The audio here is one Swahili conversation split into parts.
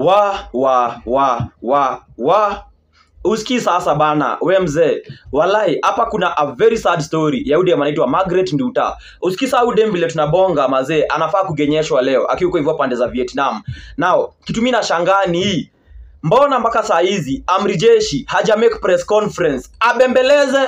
Wa wa wa wa wa Usikii sasa bana, we mzee. Walai, hapa kuna a very sad story ya udem anaitwa Margaret Nduta. Usikii saa udem vile tunabonga mazee, anafaa kugenyeshwa leo akiwa huko hivyo pande za Vietnam. Now, kitu mimi nashangaa ni hii. Mbona mpaka saa hizi amri jeshi haja make press conference abembeleze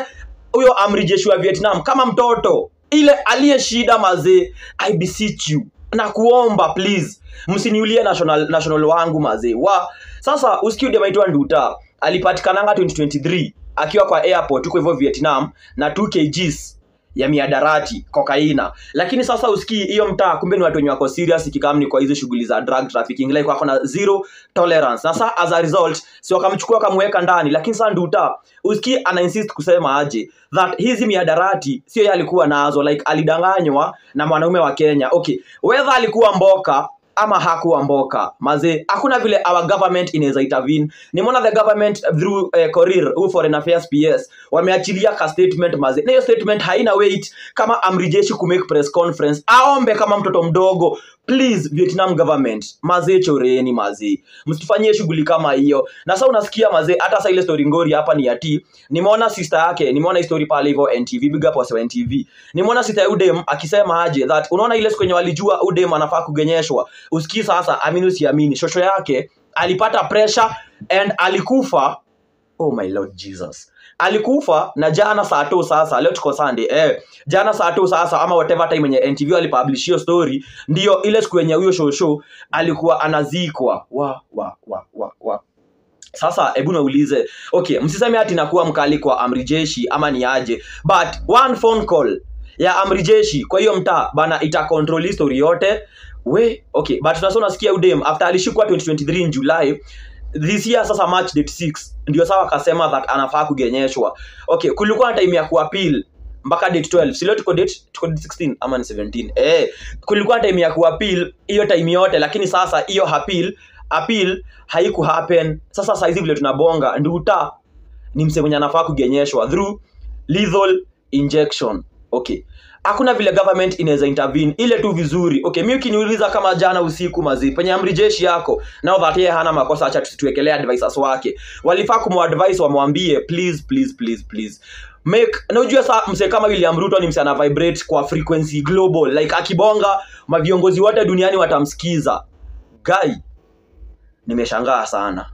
huyo amri jeshi wa Vietnam kama mtoto ile aliye shida mazee? I beseech you na kuomba, please msiniulie national wangu mazee. Wa sasa usikie, udem anaitwa Nduta alipatikananga 2023 akiwa kwa airport huko hivyo Vietnam na 2 kgs ya miadarati, kokaina. Lakini sasa usikii, hiyo mtaa kumbe ni watu wenye wako serious ikikam ni kwa hizo shughuli za drug trafficking, like wako na zero tolerance. Na sasa as a result, si wakamchukua wakamweka ndani. Lakini sasa Nduta, usikii, ana insist kusema aje, that hizi miadarati sio yeye alikuwa nazo, like alidanganywa na mwanaume wa Kenya. Okay, whether alikuwa mboka ama hakuwa mboka mazee, hakuna vile our government inaweza intervene. Nimeona the government through Korir, who foreign affairs PS, wameachilia ka statement mazee, na hiyo statement haina weight kama amri jeshi ku make press conference aombe kama mtoto mdogo, "Please Vietnam government mazee, choreni mazee, msitufanyie shughuli kama hiyo." Na sasa unasikia mazee, hata sasa ile story ngori hapa ni ati nimeona sister yake, nimeona story pale hivyo NTV, big up wase wa NTV. Nimeona sister ya udem akisema aje, that unaona ile siku yenye walijua udem anafaa kugenyeshwa, usikii sasa, amini usiamini, shosho yake alipata pressure and alikufa. Oh my Lord Jesus, alikufa. Na jana saa tu, sasa leo tuko Sunday, jana saa tu sasa ama whatever time yenye NTV walipublish hiyo story, ndio ile siku yenye huyo shosho alikuwa anazikwa. Wa wa wa wa wa Sasa hebu naulize, okay, msiseme ati nakuwa mkali kwa amri jeshi ama ni aje, but one phone call ya amri jeshi kwa hiyo mtaa bana ita control history yote we. Okay, but sasa unasikia udem after alishikwa 2023 in July this year, sasa March date 6 ndio sawa akasema that anafaa kugenyeshwa. Okay, kulikuwa na time ya kuappeal mpaka date 12. Si leo tuko date 16 ama ni 17? Kulikuwa na time ya kuappeal hiyo time yote, lakini sasa hiyo appeal haiku happen. Sasa saizi vile tunabonga, Nduta ni mse mwenye anafaa kugenyeshwa through lethal injection. Okay, hakuna vile government inaweza intervene ile tu vizuri. Okay, mi ukiniuliza, kama jana usiku mazi penye amri jeshi yako, now that yeye hana makosa, acha tusituwekelee advisors wake, walifaa kumuadvise, wamwambie, "Please, please, please, please make." Na ujue sa mse kama William Ruto ni mse ana vibrate kwa frequency global, like akibonga maviongozi wote duniani watamsikiza. Guy, nimeshangaa sana.